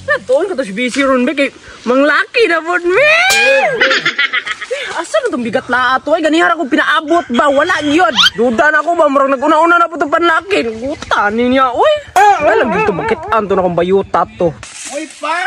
Natuon ka to si busy ron be kay manglaki na pod me. Asa na tong bigat la ato ay ganihara ko pinaabot ba wala gyud. Duda na ako ba murag naguna-una na po tong panlaki. Guta niya oy. Alam dito makit-an to na akong bayuta to. Uy, pa!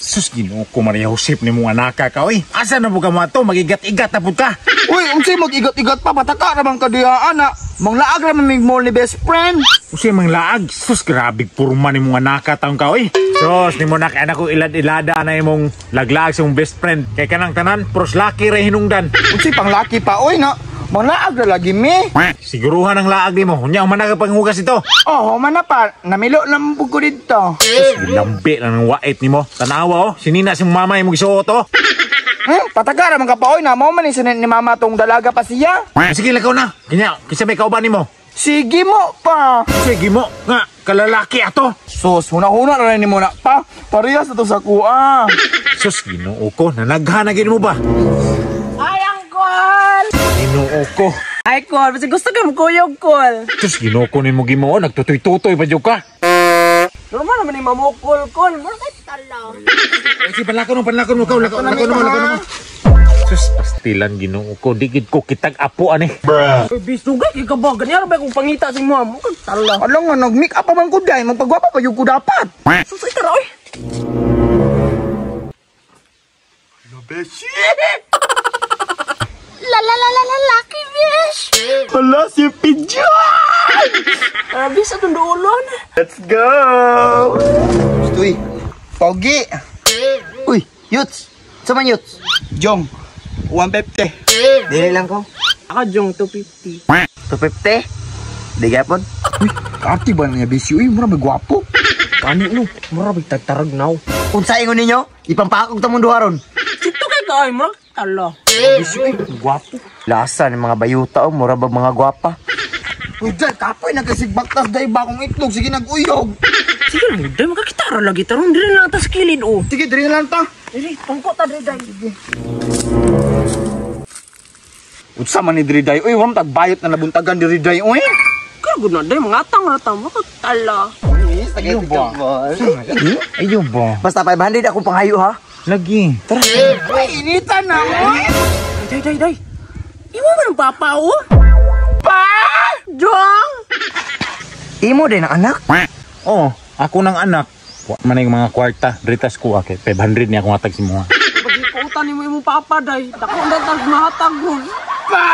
Sus, Ginoo ko, Maria Josep ni mong anaka ka, oy. Asa na po ka mo ato? Magigat-igat na po ka. Uy, unsay mag-igat-igat pa pataka ra man kadiha ana. Manglaag ra man mig mall ni best friend. Unsay mang laag? Sus, grabe purma ni mong anaka taong ka, oy. Sus, ni mo na kay anak ko ilad-ilada na imong laglag sa imong best friend. Kay kanang tanan, pros laki ra hinungdan. Unsay panglaki pa oy na. Manglaag ra lagi mi. Siguruhan ang laag nimo. Unya man na panghugas ito. Oh, man na pa. Namilo na man pud ko didto. Sus, lambi lang ng wait nimo. Tanawa oh, sinina si mama imong gisuot oh. Pataka ra man ka pa oy na mao man ni sinit ni mama tong dalaga pa siya. Sige, lakaw na. Kanya, kinsa may kauban nimo? Sige mo pa. Sige mo, nga kalalaki ato. Sus, huna-huna ra nimo na pa. Parehas na to sa kuha. Sus, Ginoo ko, nanaghan na gid mo ba? Ay, Uncle! Ginoo ko. Ay, Kol, basta gusto ka mukuyog, Kol. Sus, Ginoo ko nimo Ginoo, nagtutoy-tutoy pa jud ka. Normal naman ni mamukol, Kol. Mura kay tala. Sige, panlakon mo, lakaw, lakaw mo, lakaw mo. Sus, pastilan Ginoo ko, digid ko kitag apo ani. Uy, bis, dugay kay ka ba? Ganyan ba kung pangita sa imo? Mura kay tala. Alam nga nag-make up pa man ko day, magpagwapa pa jud ko dapat. Sus, ay tara, oy. La la la la la lucky fish. Hala si Pigeon! Bis atong duolon. Let's go! Uy, pogi! Uy, Yuts! Sa man Yuts? Jong, 150. Dili lang ko. Ako jong 250. 250? Di gapon? Uy, kati ba niya busy? Uy, mura may gwapo. Kani no, mura big tagtarag now. Unsa ingon ninyo? Ipampakog ta mong duha ron. Sito kay ka ay mura tala. Busy, uy, gwapo. Lasa ni mga bayuta o, mura ba mga gwapa? Uy, Jai, kapoy nagkasigbaktas day ba akong itlog? Sige, nag-uyog. Sige lang, day makakita ra lagi taron diri lang ta sa kilid oh. Sige, diri na lang ta. Diri tungko ta diri day. Unsa man ni diri day? Uy, wala tagbayot na nabuntagan diri day, uy. Kaya gud na day mga tang ra ta mura tala. Ayaw ba? Ayaw ba? Basta 500 akong panghayo ha. Lagi. Tara. Uy, inita na, uy. Day day day. Imo man ang papa oh. Pa! Jong! Imo din ang anak. Oh, ako nang anak. Wa man yung mga kwarta, ritas ko kay 500 niya akong hatag si mga. Pagikutan nimo imong papa day. Dako na tag mahatag ron. Pa!